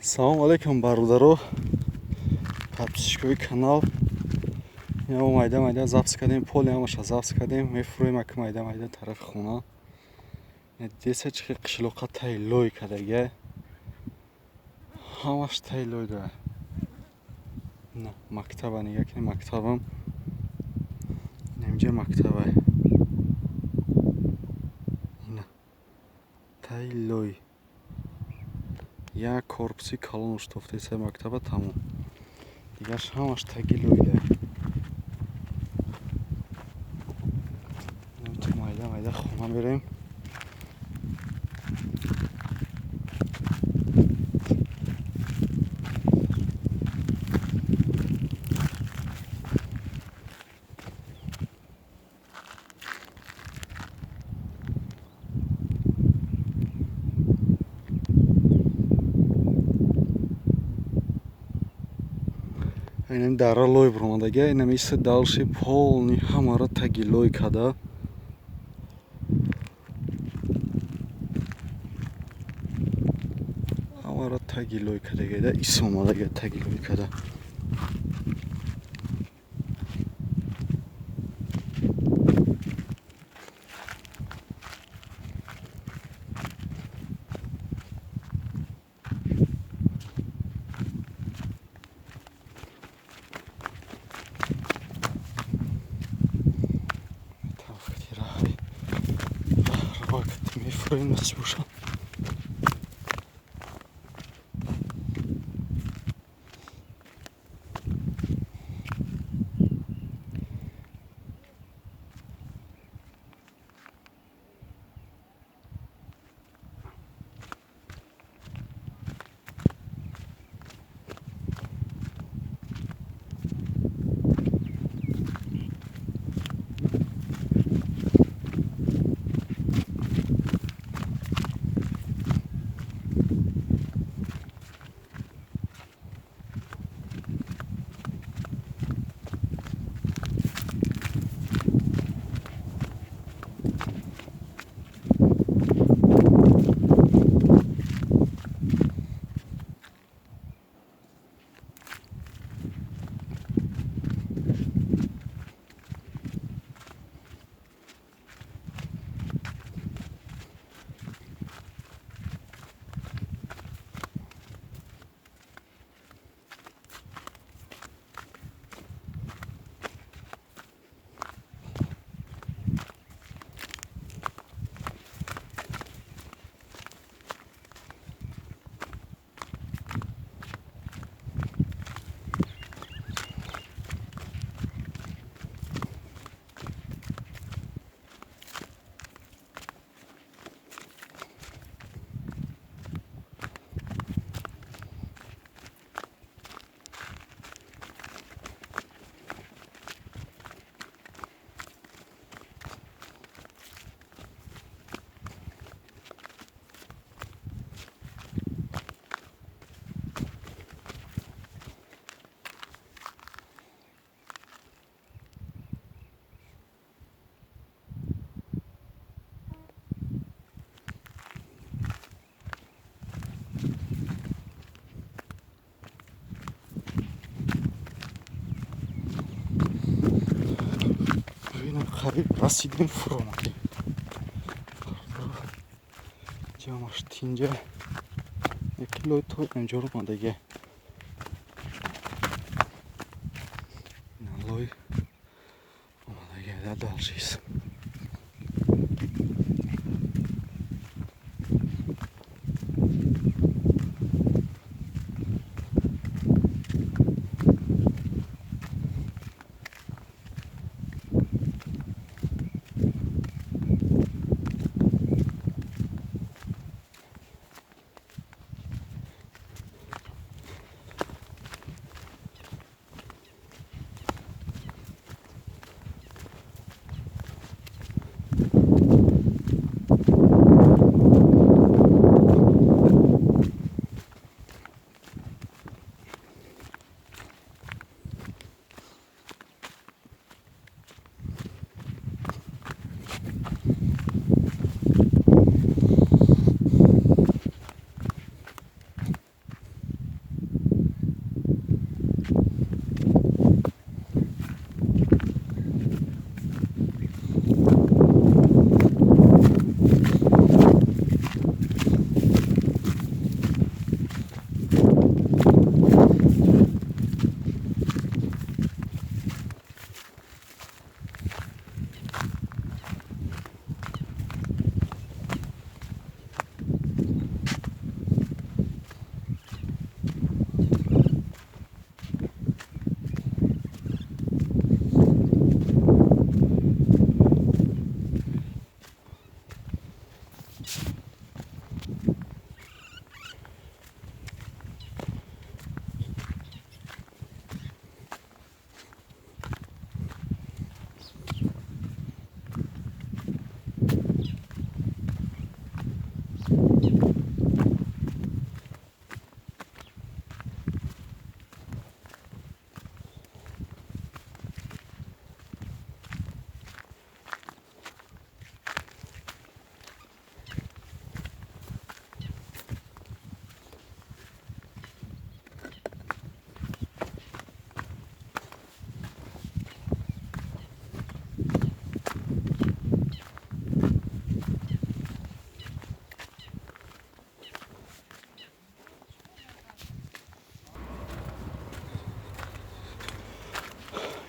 Салом алейкум, бародаро, подписчикои канал. Инамо майда майда запись кардем, поли ҳамаша запись кардем, мефурӯем ака майда майда тарафи хона. Деса чи хел қишлоқа таи лой кардагия. Ҳамаш таи лой дора. На, мактаба нигаҳ кунем, мактабам. Инамҷа мактаба. Ина. Таи лой. Як корпуси калон уштофтеса мактаба тамом. Дигарш ҳамаш таги лойда. Майда майда хона мерем. Инам дара лой буромадага, инам иса дальше полный ҳамаро таги лой када. Ҳамаро таги лой кадага, да ис омадага таги лой када. Мефурӯем насиб бошад. Қариб расидем, фуромадем. Ҷамаш тинҷа. Яки лой то инҷоро омадага. Лой омадага, дальше ис.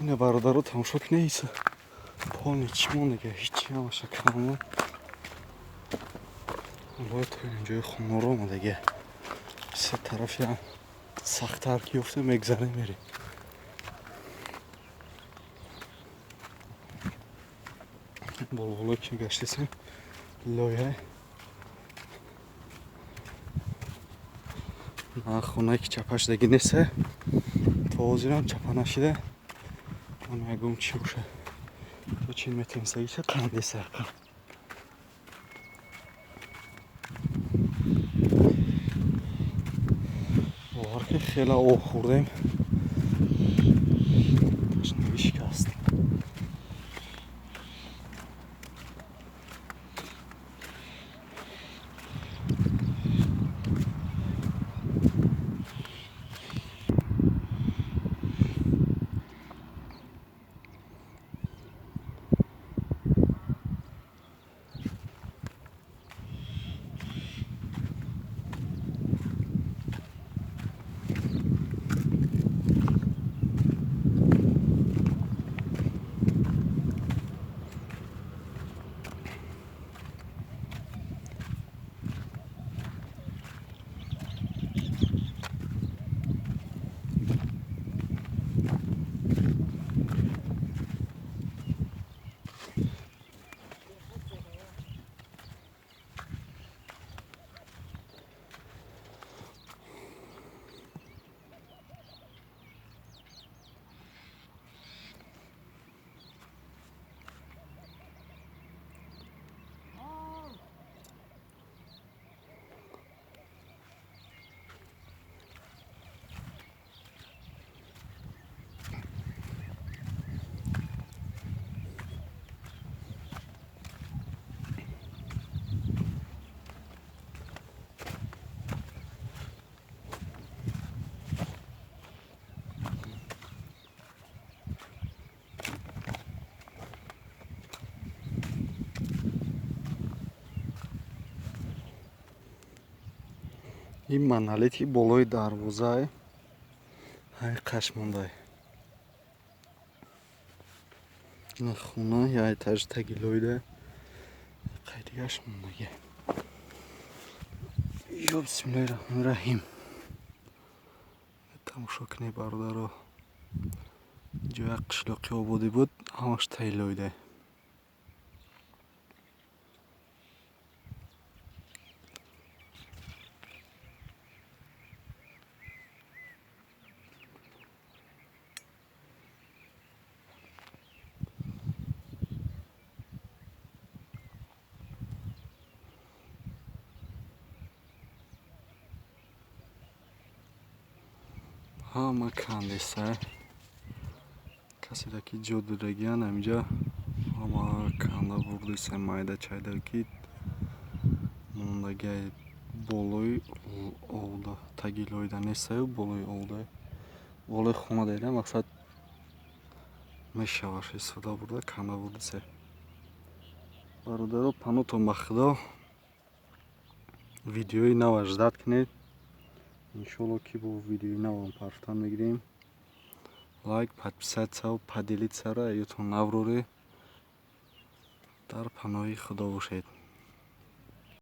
Ина бародаро тамошо кунед, иса полни чӣ мондага, ҳичи ҳамаша канда. Лой то инҷои хонаро омадага. Се тарафи сахттар ки ёфта мегзарем мерем. Болболо ки гаштесем лоя. На хонае ки чапа шудаги нест, то ҳозирам чапа нашида. Ман мегӯм чӣ боша. То чин метавонистагиша қандеса яқин. Бовар ки хеле об хӯрдем. Ташнагӣ шикаст. Ин монолити болои дарвозае ҳамин қаш мондай. Ина хона я этажи таги лоида қайдигаш мондаги. Ё бисмиллоҳи раҳмони раҳим. Тамошо кунед бародаро. Инҷо як қишлоқи ободӣ буд, ҳамаш таги лоида. Ҳама кандеса. Каседа ки ҷо додагиян ҳаминҷа ҳама канда бурдеса майда чайда ки мондагиай болои овда таги лоида нестаю болои овда болои хона даида мақсад мешаваш истифода бурда канда бурдеса. Бародаро панотон ба худо видеои нава ждат кунед. Иншоалло ки бо видеои навам парфтан мегирем. Лайк, подписаться, поделиться-ра ёдтон набуроред. Дар паноҳи худо бошед.